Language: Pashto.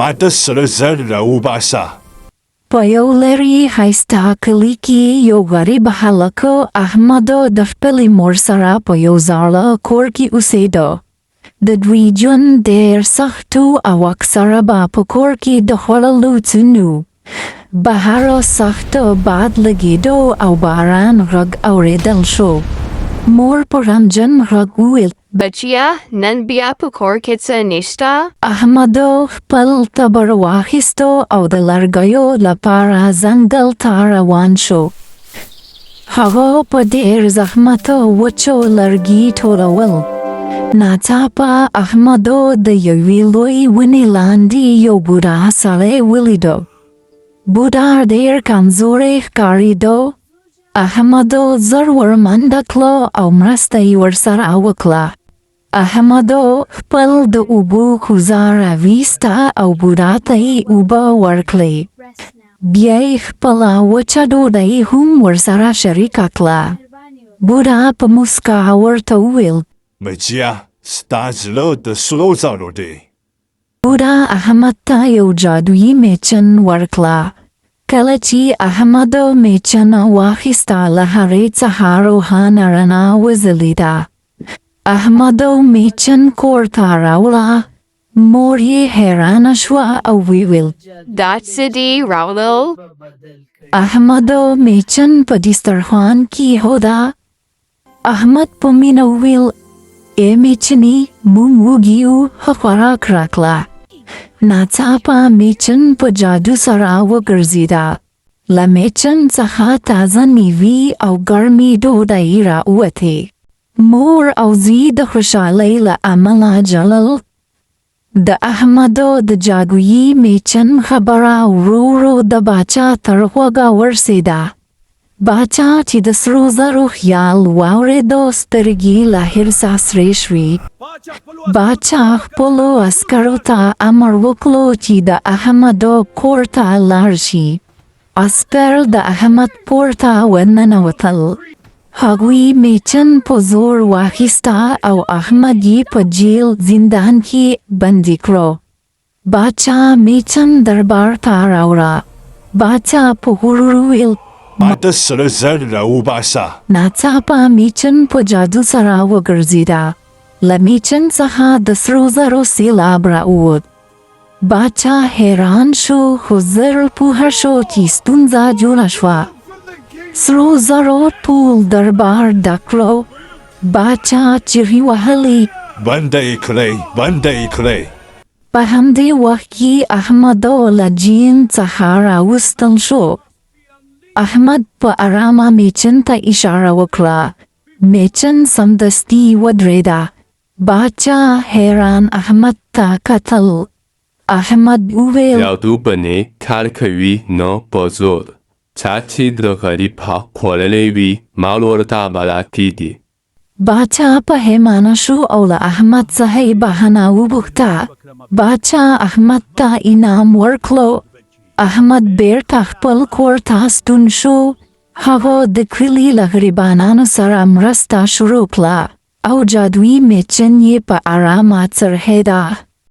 ما د سره زر راوباسه. په یو لرې ښایسته کلي کې یو غریب هلک احمد د خپلې مور سره په یو زاړه کور کې اوسېده. د دوی ژوند ډېر سخت و او اکثره به په کور کې د خوړلو څه نه وو. بهر سخت باد لګېده او باران غږ اورېدل شو. مور په غمجن غږ وویل. بچیه، نن بیا په کور کې څه نشته؟ احمد خپل تبر واخیستو او د لرګیو لپاره ځنګل ته روان شو. هغه په ډېر زحمت وچو لرګي ټولول. ناڅاپه احمد د یوې لویې ونې لاندې یو بوډا سړی ولیدو. بوډا ډېر کمزوری ښکارېدو. احمد زر ورمنډه کړه او مرسته یې ورسره وکړه. احمد خپل د اوبو کوزه راویسته او بوډا ته یې اوبه ورکړې. بیا یې خپله وچه ډوډۍ هم ورسره شریکه کړه. بوډا په موسکا ورته وویل. بچیه، ستا زړه د سرو زرو دی. بوډا احمد ته یو جادویي میچن ورکړه. کله چې احمد میچن واخیسته له هغې څخه روښانه رڼا وځلېده. احمد میچن کور ته راوړه. مور یې حیرانه شوه او ویې ویل. دا څه دي راوړل؟ احمد میچن په دسترخوان کېښوده. احمد په مینه وویل، ای میچني، موږ وږي یو، ښه خوراک راکړه. ناڅاپه میچن په جادو سره وګرځېده. له میچن څخه تازه میوې او ګرمې ډوډۍ راووتې. مور او زوی د خوشحالۍ له امله ژړل. د احمد د جادويي میچن خبره ورو ورو د باچا تر غوږه ورسېده. باچا چې د سرو زرو خیال واورېدو سترګې له حرصه سرې شوې. باچا خپلو عسکرو ته امر وکړو چې د احمد کور ته لاړ شي. عسکر د احمد کور ته ورننوتل. هغوی میچن په زور واخیسته او احمد یې په جیل زندان کې بندي کړو. باچا میچن دربار ته راوړه. باچا په غرور وویل. ما د سره زر راوباسه. ناڅاپه میچن په جادو سره وګرځېده. له میچن څخه د سرو زرو سیلاب راووت. باچا حیران شو خو زر پوه شو چې ستونزه جوړه شوه. سرو زرو ټول دربار ډک کړو. باچا چیغې وهلې. بنده یې کړئ، بنده یې کړئ. په همدې وخت کې احمد له جین څخه راوستل شو. احمد په ارامه میچن ته اشاره وکړه. میچن سمدستي ودرېده. باچا حیران احمد ته کتل. احمد وویل. جادو به نه کار کوي نه په زور. چا چې د غریب حق خوړلی وي مال ورته بلا کېږي. باچا پښېمانه شو او له احمد څخه یې بښنه وغوښته. باچا احمد ته انعام ورکړو. احمد بېرته خپل کور ته ستون شو. هغه د کلي له غریبانانو سره مرسته شروع کړه او جادویي میچن یې په ارامه څرخېده.